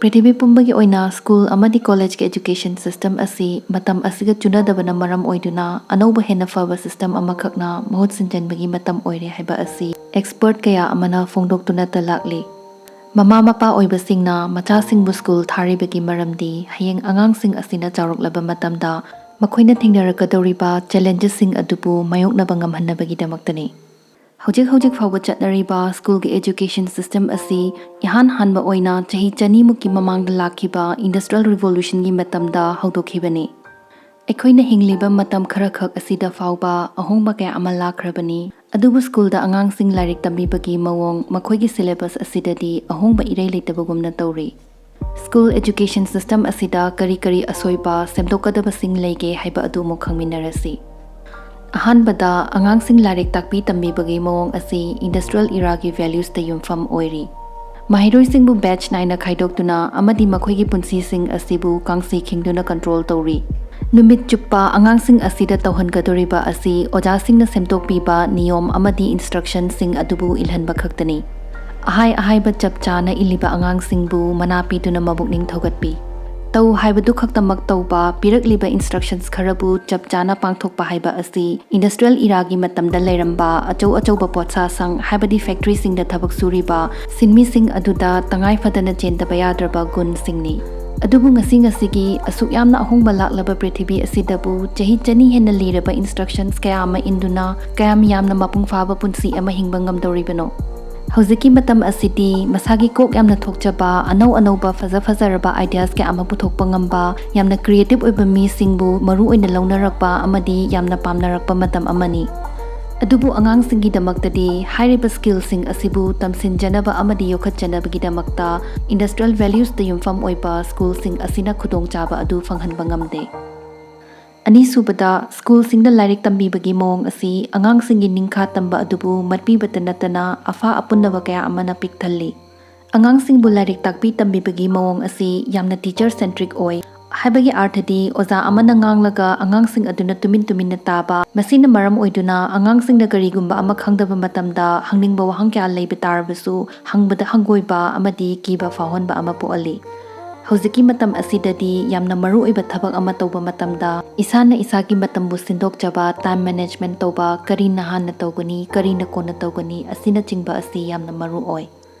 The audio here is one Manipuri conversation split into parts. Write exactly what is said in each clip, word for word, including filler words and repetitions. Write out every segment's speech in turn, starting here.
ꯄ꯭ꯔꯤꯊꯤꯕꯤ ꯄꯨꯝꯕꯒꯤ ꯑꯣꯏꯅ ꯁ꯭ꯀꯨꯜ ꯑꯃꯗꯤ ꯀꯣꯂꯦꯖꯀꯤ ꯑꯦꯖꯨꯀꯦꯁꯟ ꯁꯤꯁꯇꯦꯝ ꯑꯁꯤ ꯃꯇꯝ ꯑꯁꯤꯒ ꯆꯨꯅꯗꯕꯅ ꯃꯔꯝ ꯑꯣꯏꯗꯨꯅ ꯑꯅꯧꯕ ꯍꯦꯟꯅ ꯐꯕ ꯁꯤꯁꯇꯦꯝ ꯑꯃꯈꯛꯅ ꯃꯍꯨꯠ ꯁꯤꯟꯖꯟꯕꯒꯤ ꯃꯇꯝ ꯑꯣꯏꯔꯦ ꯍꯥꯏꯕ ꯑꯁꯤ ꯑꯦꯛꯁꯄꯔꯠ ꯀꯌꯥ ꯑꯃꯅ ꯐꯣꯡꯗꯣꯛꯇꯨꯅꯇ ꯂꯥꯛꯂꯤ꯫ ꯃꯃꯥ ꯃꯄꯥ ꯑꯣꯏꯕꯁꯤꯡꯅ ꯃꯆꯥꯁꯤꯡꯕꯨ ꯁ꯭ꯀꯨꯜ ꯊꯥꯔꯤꯕꯒꯤ ꯃꯔꯝꯗꯤ ꯍꯌꯦꯡ ꯑꯉꯥꯡꯁꯤꯡ ꯑꯁꯤꯅ ꯆꯥꯎꯔꯛꯂꯕ ꯃꯇꯝꯗ ꯃꯈꯣꯏꯅ ꯊꯦꯡꯅꯔꯛꯀꯗꯧꯔꯤꯕ ꯆꯦꯂꯦꯟꯖꯦꯁꯁꯤꯡ ꯑꯗꯨꯕꯨ ꯃꯥꯌꯣꯛꯅꯕ ꯉꯝꯍꯟꯅꯕꯒꯤꯗꯃꯛꯇꯅꯤ꯫ ꯍꯧꯖꯤꯛ ꯍꯧꯖꯤꯛ ꯐꯥꯎꯕ ꯆꯠꯅꯔꯤꯕ ꯁ꯭ꯀꯨꯜꯒꯤ ꯑꯦꯖꯨꯀꯦꯁꯟ ꯁꯤꯁꯇꯦꯝ ꯑꯁꯤ ꯏꯍꯥꯟ ꯍꯥꯟꯕ ꯑꯣꯏꯅ ꯆꯍꯤ ꯆꯅꯤꯃꯨꯛꯀꯤ ꯃꯃꯥꯡꯗ ꯂꯥꯛꯈꯤꯕ ꯏꯟꯗꯁꯇ꯭ꯔꯤꯌꯦꯜ ꯔꯤꯚꯣꯂꯨꯁꯟꯒꯤ ꯃꯇꯝꯗ ꯍꯧꯗꯣꯛꯈꯤꯕꯅꯤ꯫ ꯑꯩꯈꯣꯏꯅ ꯍꯤꯡꯂꯤꯕ ꯃꯇꯝ ꯈꯔꯈꯛ ꯑꯁꯤꯗ ꯐꯥꯎꯕ ꯑꯍꯣꯡꯕ ꯀꯌꯥ ꯑꯃ ꯂꯥꯛꯈ꯭ꯔꯕꯅꯤ, ꯑꯗꯨꯕꯨ ꯁ꯭ꯀꯨꯜꯗ ꯑꯉꯥꯡꯁꯤꯡ ꯂꯥꯏꯔꯤꯛ ꯇꯝꯕꯤꯕꯒꯤ ꯃꯑꯣꯡ, ꯃꯈꯣꯏꯒꯤ ꯁꯤꯂꯦꯕꯁ ꯑꯁꯤꯗꯗꯤ ꯑꯍꯣꯡꯕ ꯏꯔꯩ ꯂꯩꯇꯕꯒꯨꯝꯅ ꯇꯧꯔꯤ꯫ ꯁ꯭ꯀꯨꯜ ꯑꯦꯖꯨꯀꯦꯁꯟ ꯁꯤꯁꯇꯦꯝ ꯑꯁꯤꯗ ꯀꯔꯤ ꯀꯔꯤ ꯑꯁꯣꯏꯕ ꯁꯦꯝꯗꯣꯛꯀꯗꯕꯁꯤꯡ ꯂꯩꯒꯦ ꯍꯥꯏꯕ ꯑꯗꯨ ꯑꯃꯨꯛ ꯈꯪꯃꯤꯟꯅꯔꯁꯤ꯫ ꯑꯍꯥꯟꯕꯗ, ꯑꯉꯥꯡꯁꯤꯡ ꯂꯥꯏꯔꯤꯛ ꯇꯥꯛꯄꯤ ꯇꯝꯕꯤꯕꯒꯤ ꯃꯑꯣꯡ ꯑꯁꯤ ꯏꯟꯗꯁꯇ꯭ꯔꯤꯌꯦꯜ ꯏꯔꯥꯒꯤ ꯚꯦꯂ꯭ꯌꯨꯁꯇ ꯌꯨꯝꯐꯝ ꯑꯣꯏꯔꯤ꯫ ꯃꯍꯩꯔꯣꯏꯁꯤꯡꯕꯨ ꯕꯦꯆ ꯅꯥꯏꯅ ꯈꯥꯏꯗꯣꯛꯇꯨꯅ ꯑꯃꯗꯤ ꯃꯈꯣꯏꯒꯤ ꯄꯨꯟꯁꯤꯁꯤꯡ ꯑꯁꯤꯕꯨ ꯀꯥꯡꯁꯤ ꯈꯤꯡꯗꯨꯅ ꯀꯟꯇ꯭ꯔꯣꯜ ꯇꯧꯔꯤ꯫ ꯅꯨꯃꯤꯠ ꯆꯨꯞꯄ ꯑꯉꯥꯡꯁꯤꯡ ꯑꯁꯤꯗ ꯇꯧꯍꯟꯒꯗꯧꯔꯤꯕ ꯑꯁꯤ ꯑꯣꯖꯥꯁꯤꯡꯅ ꯁꯦꯝꯗꯣꯛꯄꯤꯕ ꯅꯤꯌꯣꯝ ꯑꯃꯗꯤ ꯏꯟꯁꯇ꯭ꯔꯛꯁꯟꯁꯤꯡ ꯑꯗꯨꯕꯨ ꯏꯜꯍꯟꯕ ꯈꯛꯇꯅꯤ꯫ ꯑꯍꯥꯏ ꯑꯍꯥꯏꯕ ꯆꯞ ꯆꯥꯅ ꯏꯜꯂꯤꯕ ꯑꯉꯥꯡꯁꯤꯡꯕꯨ ꯃꯅꯥ ꯄꯤꯗꯨꯅ ꯃꯕꯨꯛꯅꯤꯡ ꯊꯧꯒꯠꯄꯤ꯫ ꯇꯧ ꯍꯥꯏꯕꯗꯨ ꯈꯛꯇꯃꯛ ꯇꯧꯕ, ꯄꯤꯔꯛꯂꯤꯕ ꯏꯟꯁꯇ꯭ꯔꯛꯁꯟꯁ ꯈꯔꯕꯨ ꯆꯞ ꯆꯥꯅ ꯄꯥꯡꯊꯣꯛꯄ ꯍꯥꯏꯕ ꯑꯁꯤ ꯏꯟꯗꯁꯇ꯭ꯔꯤꯌꯦꯜ ꯏꯔꯥꯒꯤ ꯃꯇꯝꯗ ꯂꯩꯔꯝꯕ ꯑꯆꯧ ꯑꯆꯧꯕ ꯄꯣꯠꯁꯥꯁꯪ, ꯍꯥꯏꯕꯗꯤ ꯐꯦꯛꯇ꯭ꯔꯤꯁꯤꯡꯗ ꯊꯕꯛ ꯁꯨꯔꯤꯕ ꯁꯤꯟꯃꯤꯁꯤꯡ ꯑꯗꯨꯗ ꯇꯉꯥꯏ ꯐꯗꯅ ꯆꯦꯟꯗꯕ ꯌꯥꯗ꯭ꯔꯕ ꯒꯨꯟꯁꯤꯡꯅꯤ꯫ ꯑꯗꯨꯕꯨ ꯉꯁꯤ ꯉꯁꯤꯒꯤ ꯑꯁꯨꯛ ꯌꯥꯝꯅ ꯑꯍꯣꯡꯕ ꯂꯥꯛꯂꯕ ꯄ꯭ꯔꯤꯊꯤꯕꯤ ꯑꯁꯤꯗꯕꯨ ꯆꯍꯤ ꯆꯅꯤ ꯍꯦꯟꯅ ꯂꯤꯔꯕ ꯏꯟꯁꯇ꯭ꯔꯛꯁꯟꯁ ꯀꯌꯥ ꯑꯃ ꯏꯟꯗꯨꯅ ꯀꯌꯥꯝ ꯌꯥꯝꯅ ꯃꯄꯨꯡ ꯐꯥꯕ ꯄꯨꯟꯁꯤ ꯑꯃ ꯍꯤꯡꯕ ꯉꯝꯗꯧꯔꯤꯕꯅꯣ? ꯍꯧꯖꯤꯛꯀꯤ ꯃꯇꯝ ꯑꯁꯤꯗꯤ ꯃꯁꯥꯒꯤ ꯀꯣꯛ ꯌꯥꯝꯅ ꯊꯣꯛꯆꯕ, ꯑꯅꯧ ꯑꯅꯧꯕ ꯐꯖ ꯐꯖꯔꯕ ꯑꯥꯏꯗꯤꯌꯥꯁ ꯀꯌꯥ ꯑꯃ ꯄꯨꯊꯣꯛꯄ ꯉꯝꯕ, ꯌꯥꯝꯅ ꯀ꯭ꯔꯤꯌꯦꯇꯤꯚ ꯑꯣꯏꯕ ꯃꯤꯁꯤꯡꯕꯨ ꯃꯔꯨ ꯑꯣꯏꯅ ꯂꯧꯅꯔꯛꯄ ꯑꯃꯗꯤ ꯌꯥꯝꯅ ꯄꯥꯝꯅꯔꯛꯄ ꯃꯇꯝ ꯑꯃꯅꯤ꯫ ꯑꯗꯨꯕꯨ ꯑꯉꯥꯡꯁꯤꯡꯒꯤꯗꯃꯛꯇꯗꯤ ꯍꯥꯏꯔꯤꯕ ꯁ꯭ꯀꯤꯜꯁꯤꯡ ꯑꯁꯤꯕꯨ ꯇꯝꯁꯤꯟꯖꯅꯕ ꯑꯃꯗꯤ ꯌꯣꯛꯈꯠꯆꯅꯕꯒꯤꯗꯃꯛꯇ ꯏꯟꯗꯁꯇ꯭ꯔꯤꯌꯦꯜ ꯚꯦꯂ꯭ꯌꯨꯁꯇ ꯌꯨꯝꯐꯝ ꯑꯣꯏꯕ ꯁ꯭ꯀꯨꯜꯁꯤꯡ ꯑꯁꯤꯅ ꯈꯨꯗꯣꯡꯆꯥꯕ ꯑꯗꯨ ꯐꯪꯍꯟꯕ ꯉꯝꯗꯦ꯫ ꯑꯅꯤꯁꯨꯕꯗ, ꯁ꯭ꯀꯨꯜꯁꯤꯡꯗ ꯂꯥꯏꯔꯤꯛ ꯇꯝꯕꯤꯕꯒꯤ ꯃꯑꯣꯡ ꯑꯁꯤ ꯑꯉꯥꯡꯁꯤꯡꯒꯤ ꯅꯤꯡꯈꯥ ꯇꯝꯕ ꯑꯗꯨꯕꯨ ꯃꯠꯄꯤꯕꯇ ꯅꯠꯇꯅ ꯑꯐꯥ ꯑꯄꯨꯟꯅꯕ ꯀꯌꯥ ꯑꯃꯅ ꯄꯤꯛ ꯊꯜꯂꯤ꯫ ꯑꯉꯥꯡꯁꯤꯡꯕꯨ ꯂꯥꯏꯔꯤꯛ ꯇꯥꯛꯄꯤ ꯇꯝꯕꯤꯕꯒꯤ ꯃꯑꯣꯡ ꯑꯁꯤ ꯌꯥꯝꯅ ꯇꯤꯆꯔ ꯁꯦꯟꯇ꯭ꯔꯤꯛ ꯑꯣꯏ꯫ ꯍꯥꯏꯕꯒꯤ ꯑꯥꯔꯊꯗꯤ ꯑꯣꯖꯥ ꯑꯃꯅ ꯉꯥꯡꯂꯒ ꯑꯉꯥꯡꯁꯤꯡ ꯑꯗꯨꯅ ꯇꯨꯃꯤꯟ ꯇꯨꯃꯤꯟꯅ ꯇꯥꯕ꯫ ꯃꯁꯤꯅ ꯃꯔꯝ ꯑꯣꯏꯗꯨꯅ ꯑꯉꯥꯡꯁꯤꯡꯅ ꯀꯔꯤꯒꯨꯝꯕ ꯑꯃ ꯈꯪꯗꯕ ꯃꯇꯝꯗ ꯍꯪꯅꯤꯡꯕ ꯋꯥꯍꯪ ꯀꯌꯥ ꯂꯩꯕ ꯇꯥꯔꯕꯁꯨ ꯍꯪꯕꯗ ꯍꯪꯒꯣꯏꯕ ꯑꯃꯗꯤ ꯀꯤꯕ ꯐꯥꯎꯍꯟꯕ ꯑꯃ ꯄꯣꯛꯍꯜꯂꯤ꯫ ꯍꯧꯖꯤꯛꯀꯤ ꯃꯇꯝ ꯑꯁꯤꯗꯗꯤ ꯌꯥꯝꯅ ꯃꯔꯨ ꯑꯣꯏꯕ ꯊꯕꯛ ꯑꯃ ꯇꯧꯕ ꯃꯇꯝꯗ ꯏꯁꯥꯅ ꯏꯁꯥꯒꯤ ꯃꯇꯝꯕꯨ ꯁꯤꯟꯗꯣꯛꯆꯕ, time management ꯇꯧꯕ, ꯀꯔꯤꯅ ꯍꯥꯟꯅ ꯇꯧꯒꯅꯤ, ꯀꯔꯤꯅ ꯀꯣꯟꯅ ꯇꯧꯒꯅꯤ ꯑꯁꯤꯅꯆꯤꯡꯕ ꯑꯁꯤ ꯌꯥꯝꯅ ꯃꯔꯨ ꯑꯣꯏ꯫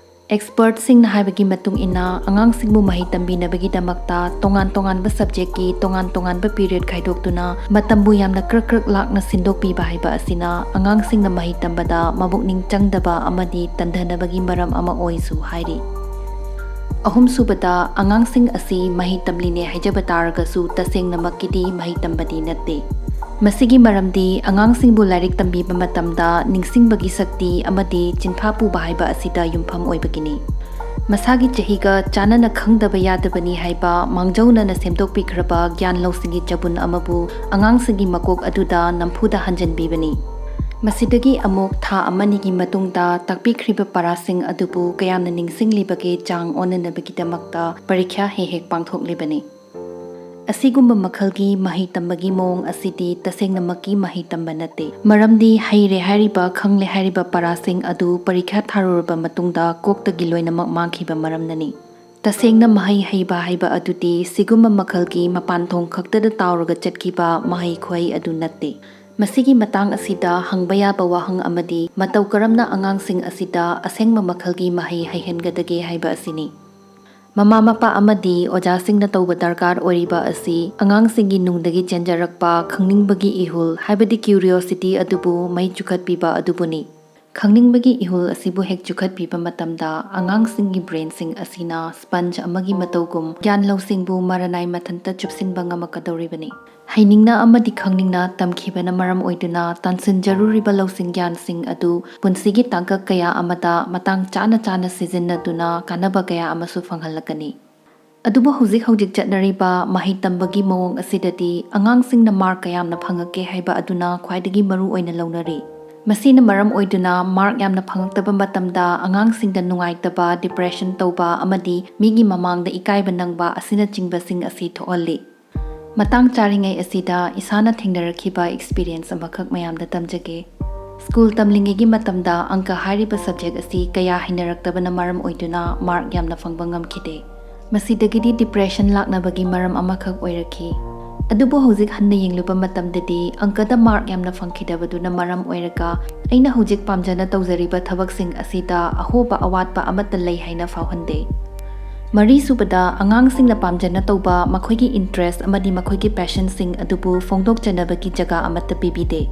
ꯑꯦꯛꯁꯄꯔꯠꯁꯤꯡꯅ ꯍꯥꯏꯕꯒꯤ ꯃꯇꯨꯡ ꯏꯟꯅ, ꯑꯉꯥꯡꯁꯤꯡꯕꯨ ꯃꯍꯩ ꯇꯝꯕꯤꯅꯕꯒꯤꯗꯃꯛꯇ ꯇꯣꯉꯥꯟ ꯇꯣꯉꯥꯟꯕ ꯁꯕꯖꯦꯛꯀꯤ ꯇꯣꯉꯥꯟ ꯇꯣꯉꯥꯟꯕ ꯄꯤꯔꯤꯌꯗ ꯈꯥꯏꯗꯣꯛꯇꯨꯅ ꯃꯇꯝꯕꯨ ꯌꯥꯝꯅ ꯀ꯭ꯔꯛ ꯀ꯭ꯔꯛ ꯂꯥꯛꯅ ꯁꯤꯟꯗꯣꯛꯄꯤꯕ ꯍꯥꯏꯕ ꯑꯁꯤꯅ ꯑꯉꯥꯡꯁꯤꯡꯅ ꯃꯍꯩ ꯇꯝꯕꯗ ꯃꯄꯨꯛꯅꯤꯡ ꯆꯪꯗꯕ ꯑꯃꯗꯤ ꯇꯟꯊꯅꯕꯒꯤ ꯃꯔꯝ ꯑꯃ ꯑꯣꯏꯁꯨ ꯍꯥꯏꯔꯤ꯫ ꯑꯍꯨꯝꯁꯨꯕꯗ, ꯑꯉꯥꯡꯁꯤꯡ ꯑꯁꯤ ꯃꯍꯩ ꯇꯝꯂꯤꯅꯦ ꯍꯥꯏꯖꯕ ꯇꯥꯔꯒꯁꯨ ꯇꯁꯦꯡꯅꯃꯛꯀꯤꯗꯤ ꯃꯍꯩ ꯇꯝꯕꯗꯤ ꯅꯠꯇꯦ꯫ ꯃꯁꯤꯒꯤ ꯃꯔꯝꯗꯤ ꯑꯉꯥꯡꯁꯤꯡꯕꯨ ꯂꯥꯏꯔꯤꯛ ꯇꯝꯕꯤꯕ ꯃꯇꯝꯗ ꯅꯤꯡꯁꯤꯡꯕꯒꯤ ꯁꯛꯇꯤ ꯑꯃꯗꯤ ꯆꯤꯟꯐꯥ ꯄꯨꯕ ꯍꯥꯏꯕ ꯑꯁꯤꯗ ꯌꯨꯝꯐꯝ ꯑꯣꯏꯕꯒꯤꯅꯤ꯫ ꯃꯁꯥꯒꯤ ꯆꯍꯤꯒ ꯆꯥꯟꯅꯅ ꯈꯪꯗꯕ ꯌꯥꯗꯕꯅꯤ ꯍꯥꯏꯕ ꯃꯥꯡꯖꯧꯅꯅ ꯁꯦꯝꯗꯣꯛꯄꯤꯈ꯭ꯔꯕ ꯒ꯭ꯌꯥꯟ ꯂꯧꯁꯤꯡꯒꯤ ꯆꯕꯨꯟ ꯑꯃꯕꯨ ꯑꯉꯥꯡꯁꯤꯡꯒꯤ ꯃꯀꯣꯛ ꯑꯗꯨꯗ ꯅꯝꯐꯨꯗ ꯍꯟꯖꯤꯟꯕꯤꯕꯅꯤ꯫ ꯃꯁꯤꯗꯒꯤ ꯑꯃꯨꯛ ꯊꯥ ꯑꯃꯅꯤꯒꯤ ꯃꯇꯨꯡꯗ ꯇꯥꯛꯄꯤꯈ꯭ꯔꯤꯕ ꯄꯔꯥꯁꯤꯡ ꯑꯗꯨꯕꯨ ꯀꯌꯥꯝꯅ ꯅꯤꯡꯁꯤꯡꯂꯤꯕꯒꯦ ꯆꯥꯡ ꯑꯣꯟꯅꯅꯕꯒꯤꯗꯃꯛꯇ ꯄꯔꯤꯈ꯭ꯌꯥ ꯍꯦꯛ ꯍꯦꯛ ꯄꯥꯡꯊꯣꯛꯂꯤꯕꯅꯤ꯫ ꯑꯁꯤꯒꯨꯝꯕ ꯃꯈꯜꯒꯤ ꯃꯍꯩ ꯇꯝꯕꯒꯤ ꯃꯑꯣꯡ ꯑꯁꯤꯗꯤ ꯇꯁꯦꯡꯅꯃꯛꯀꯤ ꯃꯍꯩ ꯇꯝꯕ ꯅꯠꯇꯦ꯫ ꯃꯔꯝꯗꯤ ꯍꯩꯔꯦ ꯍꯥꯏꯔꯤꯕ, ꯈꯪꯂꯦ ꯍꯥꯏꯔꯤꯕ ꯄꯔꯥꯁꯤꯡ ꯑꯗꯨ ꯄꯔꯤꯈ꯭ꯌꯥ ꯊꯥꯔꯨꯔꯕ ꯃꯇꯨꯡꯗ ꯀꯣꯛꯇꯒꯤ ꯂꯣꯏꯅꯃꯛ ꯃꯥꯡꯈꯤꯕ ꯃꯔꯝꯅꯅꯤ꯫ ꯇꯁꯦꯡꯅ ꯃꯍꯩ ꯍꯩꯕ ꯍꯥꯏꯕ ꯑꯗꯨꯗꯤ ꯁꯤꯒꯨꯝꯕ ꯃꯈꯜꯒꯤ ꯃꯄꯥꯟ ꯊꯣꯡ ꯈꯛꯇꯗ ꯇꯥꯎꯔꯒ ꯆꯠꯈꯤꯕ ꯃꯍꯩ ꯈꯨꯍꯩ ꯑꯗꯨ ꯅꯠꯇꯦ꯫ ꯃꯁꯤꯒꯤ ꯃꯇꯥꯡ ꯑꯁꯤꯗ ꯍꯪꯕ ꯌꯥꯕ ꯋꯥꯍꯪ ꯑꯃꯗꯤ, ꯃꯇꯧ ꯀꯔꯝꯅ ꯑꯉꯥꯡꯁꯤꯡ ꯑꯁꯤꯗ ꯑꯁꯦꯡꯕ ꯃꯈꯜꯒꯤ ꯃꯍꯩ ꯍꯩꯍꯟꯒꯗꯒꯦ ꯍꯥꯏꯕ ꯑꯁꯤꯅꯤ꯫ ꯃꯃꯥ ꯃꯄꯥ ꯑꯃꯗꯤ ꯑꯣꯖꯥꯁꯤꯡꯅ ꯇꯧꯕ ꯗꯔꯀꯥꯔ ꯑꯣꯏꯔꯤꯕ ꯑꯁꯤ ꯑꯉꯥꯡꯁꯤꯡꯒꯤ ꯅꯨꯡꯗꯒꯤ ꯆꯦꯟꯖꯔꯛꯄ ꯈꯪꯅꯤꯡꯕꯒꯤ ꯏꯍꯨꯜ, ꯍꯥꯏꯕꯗꯤ curiosity ꯑꯗꯨꯕꯨ ꯃꯩ ꯆꯨꯈꯠꯄꯤꯕ ꯑꯗꯨꯕꯨꯅꯤ꯫ ꯈꯪꯅꯤꯡꯕꯒꯤ ꯏꯍꯨꯜ ꯑꯁꯤꯕꯨ ꯍꯦꯛ ꯆꯨꯈꯠꯄꯤꯕ ꯃꯇꯝꯗ, ꯑꯉꯥꯡꯁꯤꯡꯒꯤ ꯕ꯭ꯔꯦꯟꯁꯤꯡ ꯑꯁꯤꯅ ꯁ꯭ꯄꯟꯖ ꯑꯃꯒꯤ ꯃꯇꯧꯒꯨꯝ ꯒ꯭ꯌꯥꯟ ꯂꯧꯁꯤꯡꯕꯨ ꯃꯔꯅꯥꯏ ꯃꯊꯟꯇ ꯆꯨꯞꯁꯤꯟꯕ ꯉꯝꯃꯛꯀꯗꯧꯔꯤꯕꯅꯤ꯫ ꯍꯩꯅꯤꯡꯅ ꯑꯃꯗꯤ ꯈꯪꯅꯤꯡꯅ ꯇꯝꯈꯤꯕꯅ ꯃꯔꯝ ꯑꯣꯏꯗꯨꯅ ꯇꯥꯟꯁꯤꯟꯖꯔꯨꯔꯤꯕ ꯂꯧꯁꯤꯡ ꯒ꯭ꯌꯥꯟꯁꯤꯡ ꯑꯗꯨ ꯄꯨꯟꯁꯤꯒꯤ ꯇꯥꯡꯀꯛ ꯀꯌꯥ ꯑꯃꯗ ꯃꯇꯥꯡ ꯆꯥꯅ ꯆꯥꯅ ꯁꯤꯖꯤꯟꯅꯗꯨꯅ ꯀꯥꯟꯅꯕ ꯀꯌꯥ ꯑꯃꯁꯨ ꯐꯪꯍꯜꯂꯛꯀꯅꯤ꯫ ꯑꯗꯨꯕꯨ ꯍꯧꯖꯤꯛ ꯍꯧꯖꯤꯛ ꯆꯠꯅꯔꯤꯕ ꯃꯍꯩ ꯇꯝꯕꯒꯤ ꯃꯑꯣꯡ ꯑꯁꯤꯗꯗꯤ ꯑꯉꯥꯡꯁꯤꯡꯅ ꯃꯥꯔꯛ ꯀꯌꯥꯝꯅ ꯐꯪꯉꯛꯀꯦ ꯍꯥꯏꯕ ꯑꯗꯨꯅ ꯈ꯭ꯋꯥꯏꯗꯒꯤ ꯃꯔꯨ ꯑꯣꯏꯅ ꯂꯧꯅꯔꯤ꯫ ꯃꯁꯤꯅ ꯃꯔꯝ ꯑꯣꯏꯗꯨꯅ ꯃꯥꯔꯛ ꯌꯥꯝꯅ ꯐꯪꯉꯛꯇꯕ ꯃꯇꯝꯗ ꯑꯉꯥꯡꯁꯤꯡꯗ ꯅꯨꯡꯉꯥꯏꯇꯕ, ꯗꯤꯄ꯭ꯔꯦꯁꯟ ꯇꯧꯕ ꯑꯃꯗꯤ ꯃꯤꯒꯤ ꯃꯃꯥꯡꯗ ꯏꯀꯥꯏꯕ ꯅꯪꯕ ꯑꯁꯤꯅꯆꯤꯡꯕꯁꯤꯡ ꯑꯁꯤ ꯊꯣꯛꯍꯜꯂꯤ꯫ ꯃꯇꯥꯡ ꯆꯥꯔꯤꯉꯩ ꯑꯁꯤꯗ ꯏꯁꯥꯅ ꯊꯦꯡꯅꯔꯛꯈꯤꯕ ꯑꯦꯛꯁꯄꯤꯔꯤꯌꯦꯟꯁ ꯑꯃꯈꯛ ꯃꯌꯥꯝꯗ ꯇꯝꯖꯒꯦ꯫ ꯁ꯭ꯀꯨꯜ ꯇꯝꯂꯤꯉꯩꯒꯤ ꯃꯇꯝꯗ ꯑꯪꯀ ꯍꯥꯏꯔꯤꯕ ꯁꯕꯖꯦꯛ ꯑꯁꯤ ꯀꯌꯥ ꯍꯩꯅꯔꯛꯇꯕꯅ ꯃꯔꯝ ꯑꯣꯏꯗꯨꯅ ꯃꯥꯔꯛ ꯌꯥꯝꯅ ꯐꯪꯕ ꯉꯝꯈꯤꯗꯦ꯫ ꯃꯁꯤꯗꯒꯤꯗꯤ ꯗꯤꯄ꯭ꯔꯦꯁꯟ ꯂꯥꯛꯅꯕꯒꯤ ꯃꯔꯝ ꯑꯃꯈꯛ ꯑꯣꯏꯔꯛꯈꯤ꯫ ꯑꯗꯨꯕꯨ ꯍꯧꯖꯤꯛ ꯍꯟꯅ ꯌꯦꯡꯂꯨꯕ ꯃꯇꯝꯗꯗꯤ ꯑꯪꯀꯗ ꯃꯥꯔꯛ ꯌꯥꯝꯅ ꯐꯪꯈꯤꯗꯕꯗꯨꯅ ꯃꯔꯝ ꯑꯣꯏꯔꯒ ꯑꯩꯅ ꯍꯧꯖꯤꯛ ꯄꯥꯝꯖꯅ ꯇꯧꯖꯔꯤꯕ ꯊꯕꯛꯁꯤꯡ ꯑꯁꯤꯗ ꯑꯍꯣꯕ ꯑꯋꯥꯠꯄ ꯑꯃꯠꯇ ꯂꯩ ꯍꯥꯏꯅ ꯐꯥꯎꯍꯟꯗꯦ꯫ ꯃꯔꯤꯁꯨꯕꯗ, ꯑꯉꯥꯡꯁꯤꯡꯅ ꯄꯥꯝꯖꯅ ꯇꯧꯕ ꯃꯈꯣꯏꯒꯤ ꯏꯟꯇꯔꯦꯁ ꯑꯃꯗꯤ ꯃꯈꯣꯏꯒꯤ ꯄꯦꯁꯟꯁꯤꯡ ꯑꯗꯨꯕꯨ ꯐꯣꯡꯗꯣꯛꯆꯅꯕꯒꯤ ꯖꯒꯥ ꯑꯃꯠꯇ ꯄꯤꯕꯤꯗꯦ꯫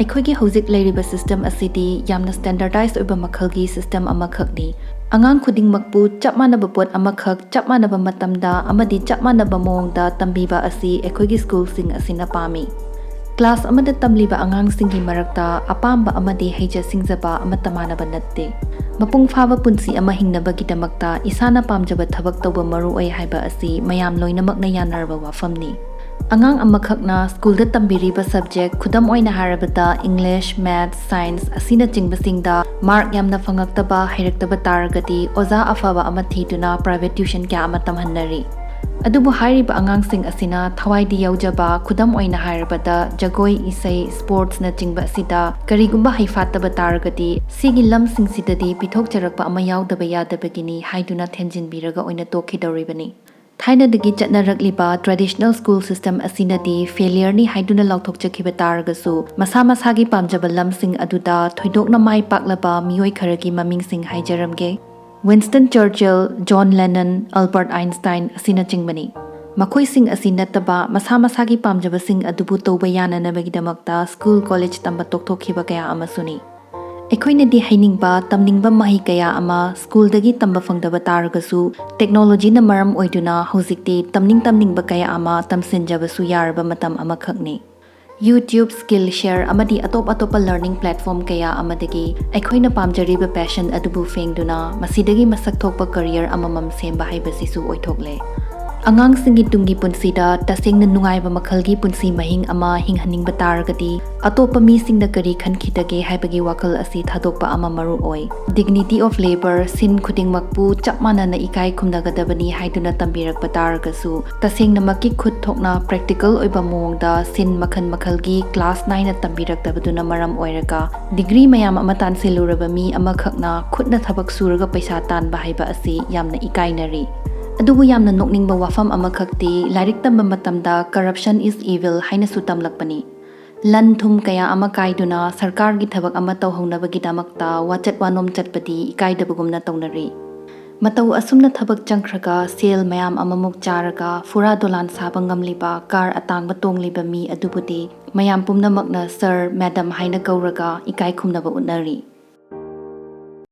ꯑꯩꯈꯣꯏꯒꯤ ꯍꯧꯖꯤꯛ ꯂꯩꯔꯤꯕ ꯁꯤꯁꯇꯦꯝ ꯑꯁꯤꯗꯤ ꯌꯥꯝꯅ ꯁ꯭ꯇꯦꯟꯗꯔꯗꯥꯏꯖ ꯑꯣꯏꯕ ꯃꯈꯜꯒꯤ ꯁꯤꯁꯇꯦꯝ ꯑꯃꯈꯛꯅꯤ꯫ ꯑꯉꯥꯡ ꯈꯨꯗꯤꯡꯃꯛꯄꯨ ꯆꯞ ꯃꯥꯟꯅꯕ ꯄꯣꯠ ꯑꯃꯈꯛ ꯆꯞ ꯃꯥꯟꯅꯕ ꯃꯇꯝꯗ ꯑꯃꯗꯤ ꯆꯞ ꯃꯥꯟꯅꯕ ꯃꯑꯣꯡꯗ ꯇꯝꯕꯤꯕ ꯑꯁꯤ ꯑꯩꯈꯣꯏꯒꯤ ꯁ꯭ꯀꯨꯜꯁꯤꯡ ꯑꯁꯤꯅ ꯄꯥꯝꯃꯤ꯫ ꯀ꯭ꯂꯥꯁ ꯑꯃꯗ ꯇꯝꯂꯤꯕ ꯑꯉꯥꯡꯁꯤꯡꯒꯤ ꯃꯔꯛꯇ ꯑꯄꯥꯝꯕ ꯑꯃꯗꯤ ꯍꯩꯖ ꯁꯤꯡꯖꯕ ꯑꯃꯠꯇ ꯃꯥꯟꯅꯕ ꯅꯠꯇꯦ꯫ ꯃꯄꯨꯡ ꯐꯥꯕ ꯄꯨꯟꯁꯤ ꯑꯃ ꯍꯤꯡꯅꯕꯒꯤꯗꯃꯛꯇ ꯏꯁꯥꯅ ꯄꯥꯝꯖꯕ ꯊꯕꯛ ꯇꯧꯕ ꯃꯔꯨ ꯑꯣꯏ ꯍꯥꯏꯕ ꯑꯁꯤ ꯃꯌꯥꯝ ꯂꯣꯏꯅꯃꯛꯅ ꯌꯥꯅꯔꯕ ꯋꯥꯐꯝꯅꯤ꯫ ꯑꯉꯥꯡ ꯑꯃꯈꯛꯅ ꯁ꯭ꯀꯨꯜꯗ ꯇꯝꯕꯤꯔꯤꯕ ꯁꯕꯖꯦꯛ, ꯈꯨꯗꯝ ꯑꯣꯏꯅ ꯍꯥꯏꯔꯕꯗ English, Maths, Science ꯑꯁꯤꯅꯆꯤꯡꯕꯁꯤꯡꯗ ꯃꯥꯔꯛ ꯌꯥꯝꯅ ꯐꯪꯉꯛꯇꯕ, ꯍꯩꯔꯛꯇꯕ ꯇꯥꯔꯒꯗꯤ ꯑꯣꯖꯥ ꯑꯐꯕ ꯑꯃ ꯊꯤꯗꯨꯅ ꯄ꯭ꯔꯥꯏꯚꯦꯠ ꯇ꯭ꯌꯨꯁꯟ ꯀꯌꯥ ꯑꯃ ꯇꯝꯍꯟꯅꯔꯤ꯫ ꯑꯗꯨꯕꯨ ꯍꯥꯏꯔꯤꯕ ꯑꯉꯥꯡꯁꯤꯡ ꯑꯁꯤꯅ ꯊꯋꯥꯏꯗꯤ ꯌꯥꯎꯖꯕ, ꯈꯨꯗꯝ ꯑꯣꯏꯅ ꯍꯥꯏꯔꯕꯗ ꯖꯒꯣꯏ, ꯏꯁꯩ, ꯁ꯭ꯄꯣꯔꯠꯁꯅꯆꯤꯡꯕ ꯑꯁꯤꯗ ꯀꯔꯤꯒꯨꯝꯕ ꯍꯩꯐꯥꯠꯇꯕ ꯇꯥꯔꯒꯗꯤ ꯁꯤꯒꯤ ꯂꯝꯁꯤꯡꯁꯤꯗꯗꯤ ꯄꯤꯊꯣꯛꯆꯔꯛꯄ ꯑꯃ ꯌꯥꯎꯗꯕ ꯌꯥꯗꯕꯒꯤꯅꯤ ꯍꯥꯏꯗꯨꯅ ꯊꯦꯝꯖꯤꯟꯕꯤꯔꯒ ꯑꯣꯏꯅ ꯇꯣꯛꯈꯤꯗꯧꯔꯤꯕꯅꯤ꯫ ꯊꯥꯏꯅꯗꯒꯤ ꯆꯠꯅꯔꯛꯂꯤꯕ ꯇ꯭ꯔꯦꯗꯤꯁꯅꯦꯜ ꯁ꯭ꯀꯨꯜ ꯁꯤꯁꯇꯦꯝ ꯑꯁꯤꯅꯗꯤ ꯐꯦꯂꯤꯌꯔꯅꯤ ꯍꯥꯏꯗꯨꯅ ꯂꯥꯎꯊꯣꯛꯆꯈꯤꯕ ꯇꯥꯔꯒꯁꯨ, ꯃꯁꯥ ꯃꯁꯥꯒꯤ ꯄꯥꯝꯖꯕ ꯂꯝꯁꯤꯡ ꯑꯗꯨꯗ ꯊꯣꯏꯗꯣꯛꯅ ꯃꯥꯏ ꯄꯥꯛꯂꯕ ꯃꯤꯑꯣꯏ ꯈꯔꯒꯤ ꯃꯃꯤꯡꯁꯤꯡ ꯍꯥꯏꯖꯔꯝꯒꯦ꯫ Winston Churchill, zone ꯂꯦꯅꯟ, Albert Einstein ꯑꯁꯤꯅꯆꯤꯡꯕꯅꯤ꯫ ꯃꯈꯣꯏꯁꯤꯡ ꯑꯁꯤ ꯅꯠꯇꯕ ꯃꯁꯥ ꯃꯁꯥꯒꯤ ꯄꯥꯝꯖꯕꯁꯤꯡ ꯑꯗꯨꯕꯨ ꯇꯧꯕ ꯌꯥꯅꯅꯕꯒꯤꯗꯃꯛꯇ ꯁ꯭ꯀꯨꯜ, ꯀꯣꯂꯦꯖ ꯇꯝꯕ ꯇꯣꯛꯊꯣꯛꯈꯤꯕ ꯀꯌꯥ ꯑꯃꯁꯨꯅꯤ꯫ ꯑꯩꯈꯣꯏꯅꯗꯤ ꯍꯩꯅꯤꯡꯕ, ꯇꯝꯅꯤꯡꯕ ꯃꯍꯩ ꯀꯌꯥ ꯑꯃ ꯁ꯭ꯀꯨꯜꯗꯒꯤ ꯇꯝꯕ ꯐꯪꯗꯕ ꯇꯥꯔꯒꯁꯨ, ꯇꯦꯛꯅꯣꯂꯣꯖꯤꯅ ꯃꯔꯝ ꯑꯣꯏꯗꯨꯅ ꯍꯧꯖꯤꯛꯇꯤ ꯇꯝꯅꯤꯡ ꯇꯝꯅꯤꯡꯕ ꯀꯌꯥ ꯑꯃ ꯇꯝꯁꯤꯟꯖꯕꯁꯨ ꯌꯥꯔꯕ ꯃꯇꯝ ꯑꯃꯈꯛꯅꯤ꯫ YouTube, Skillshare ꯑꯃꯗꯤ ꯑꯇꯣꯞ ꯑꯇꯣꯞꯄ ꯂꯔꯅꯤꯡ ꯄ꯭ꯂꯦꯠꯐꯣꯔꯝ ꯀꯌꯥ ꯑꯃꯗꯒꯤ ꯑꯩꯈꯣꯏꯅ ꯄꯥꯝꯖꯔꯤꯕ ꯄꯦꯁꯟ ꯑꯗꯨꯕꯨ ꯐꯦꯡꯗꯨꯅ ꯃꯁꯤꯗꯒꯤ ꯃꯁꯛ ꯊꯣꯛꯄ ꯀꯔꯤꯌꯔ ꯑꯃꯃꯝ ꯁꯦꯝꯕ ꯍꯥꯏꯕꯁꯤꯁꯨ ꯑꯣꯏꯊꯣꯛꯂꯦ꯫ ꯑꯉꯥꯡꯁꯤꯡꯒꯤ ꯇꯨꯡꯒꯤ ꯄꯨꯟꯁꯤꯗ ꯇꯁꯦꯡꯅ ꯅꯨꯡꯉꯥꯏꯕ ꯃꯈꯜꯒꯤ ꯄꯨꯟꯁꯤ ꯃꯍꯤꯡ ꯑꯃ ꯍꯤꯡꯍꯟꯅꯤꯡꯕ ꯇꯥꯔꯒꯗꯤ, ꯑꯇꯣꯞꯄ ꯃꯤꯁꯤꯡꯗ ꯀꯔꯤ ꯈꯟꯈꯤꯗꯒꯦ ꯍꯥꯏꯕꯒꯤ ꯋꯥꯈꯜ ꯑꯁꯤ ꯊꯥꯗꯣꯛꯄ ꯑꯃ ꯃꯔꯨ ꯑꯣꯏ꯫ Dignity of labour, ꯁꯤꯟ ꯈꯨꯗꯤꯡꯃꯛꯄꯨ ꯆꯞ ꯃꯥꯟꯅꯅ ꯏꯀꯥꯏ ꯈꯨꯝꯅꯒꯗꯕꯅꯤ ꯍꯥꯏꯗꯨꯅ ꯇꯝꯕꯤꯔꯛꯄ ꯇꯥꯔꯒꯁꯨ, ꯇꯁꯦꯡꯅꯃꯛꯀꯤ ꯈꯨꯠ ꯊꯣꯛꯅ practical ꯑꯣꯏꯕ ꯃꯑꯣꯡꯗ ꯁꯤꯟ ꯃꯈꯜ ꯃꯈꯜꯒꯤ class ꯅꯥꯏꯅ ꯇꯝꯕꯤꯔꯛꯇꯕꯗꯨꯅ ꯃꯔꯝ ꯑꯣꯏꯔꯒ, degree ꯃꯌꯥꯝ ꯑꯃ ꯇꯥꯟꯁꯤꯜꯂꯨꯔꯕ ꯃꯤ ꯑꯃꯈꯛꯅ ꯈꯨꯠꯅ ꯊꯕꯛ ꯁꯨꯔꯒ ꯄꯩꯁꯥ ꯇꯥꯟꯕ ꯍꯥꯏꯕ ꯑꯁꯤ ꯌꯥꯝꯅ ꯏꯀꯥꯏꯅꯔꯤ꯫ ꯑꯗꯨꯕꯨ ꯌꯥꯝꯅ ꯅꯣꯛꯅꯤꯡꯕ ꯋꯥꯐꯝ ꯑꯃꯈꯛꯇꯤ, ꯂꯥꯏꯔꯤꯛ ꯇꯝꯕ ꯃꯇꯝꯗ corruption is evil ꯍꯥꯏꯅꯁꯨ ꯇꯝꯂꯛꯄꯅꯤ꯫ ꯂꯟ ꯊꯨꯝ ꯀꯌꯥ ꯑꯃ ꯀꯥꯏꯗꯨꯅ ꯁꯔꯀꯥꯔꯒꯤ ꯊꯕꯛ ꯑꯃ ꯇꯧꯍꯧꯅꯕꯒꯤꯗꯃꯛꯇ ꯋꯥꯆꯠ ꯋꯥꯅꯣꯝ ꯆꯠꯄꯗꯤ ꯏꯀꯥꯏꯗꯕꯒꯨꯝꯅ ꯇꯧꯅꯔꯤ꯫ ꯃꯇꯧ ꯑꯁꯨꯝꯅ ꯊꯕꯛ ꯆꯪꯈ꯭ꯔꯒ ꯁꯦꯜ ꯃꯌꯥꯝ ꯑꯃꯃꯨꯛ ꯆꯥꯔꯒ ꯐꯨꯔꯥ ꯗꯣꯂꯥꯟ ꯁꯥꯕ ꯉꯝꯂꯤꯕ, car ꯑꯇꯥꯡꯕ ꯇꯣꯡꯂꯤꯕ ꯃꯤ ꯑꯗꯨꯕꯨꯗꯤ ꯃꯌꯥꯝ ꯄꯨꯝꯅꯃꯛꯅ sir, madam ꯍꯥꯏꯅ ꯀꯧꯔꯒ ꯏꯀꯥꯏ ꯈꯨꯝꯅꯕ ꯎꯠꯅꯔꯤ꯫